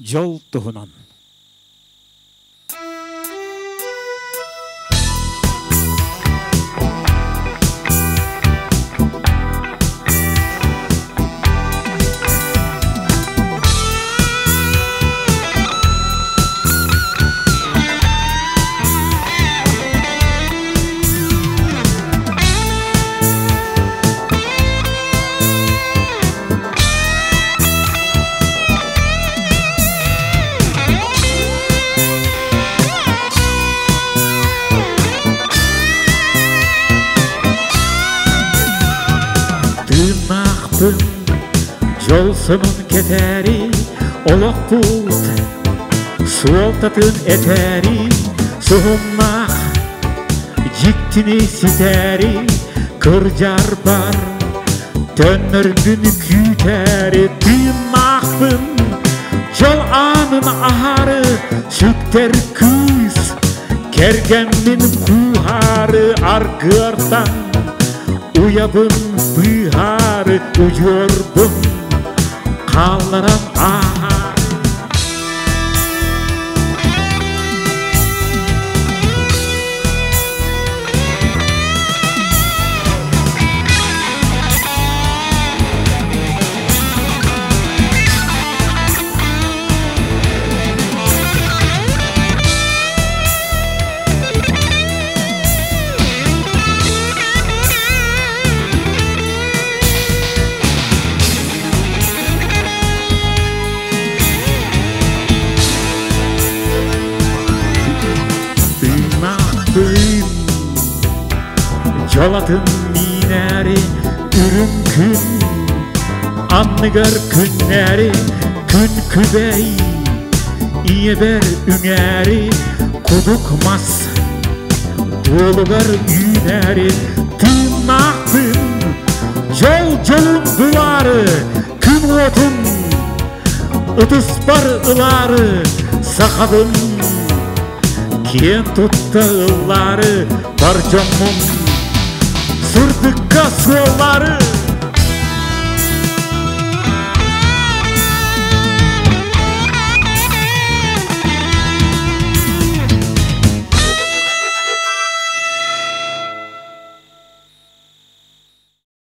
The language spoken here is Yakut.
Дьол туһунан. Тыыннаахпын дьол сонун кэтээри олохпут суолтатын этээри суһумнаах дьиктини ситээри кырдьарбар төннөрбүн күүтээри тыыннаахпын дьол аанын аһаары сүктэр кыыс кэргэммин кууһаары аргыартан уйабын быыһаары удьуорбун хаалларан ааһаары. Тыыннаахтыын дьолатын миинээри үрүҥ күн анныгар күннээри күн күбэй ийэбэр үҥээри кудук мас дуолугар үүнээри тыыннаахпын дьол дьолун булаары күн уотун ытыспар ылаары сахабын киэн тутта ыллаары бар дьоммун сырдыкка суоллаары.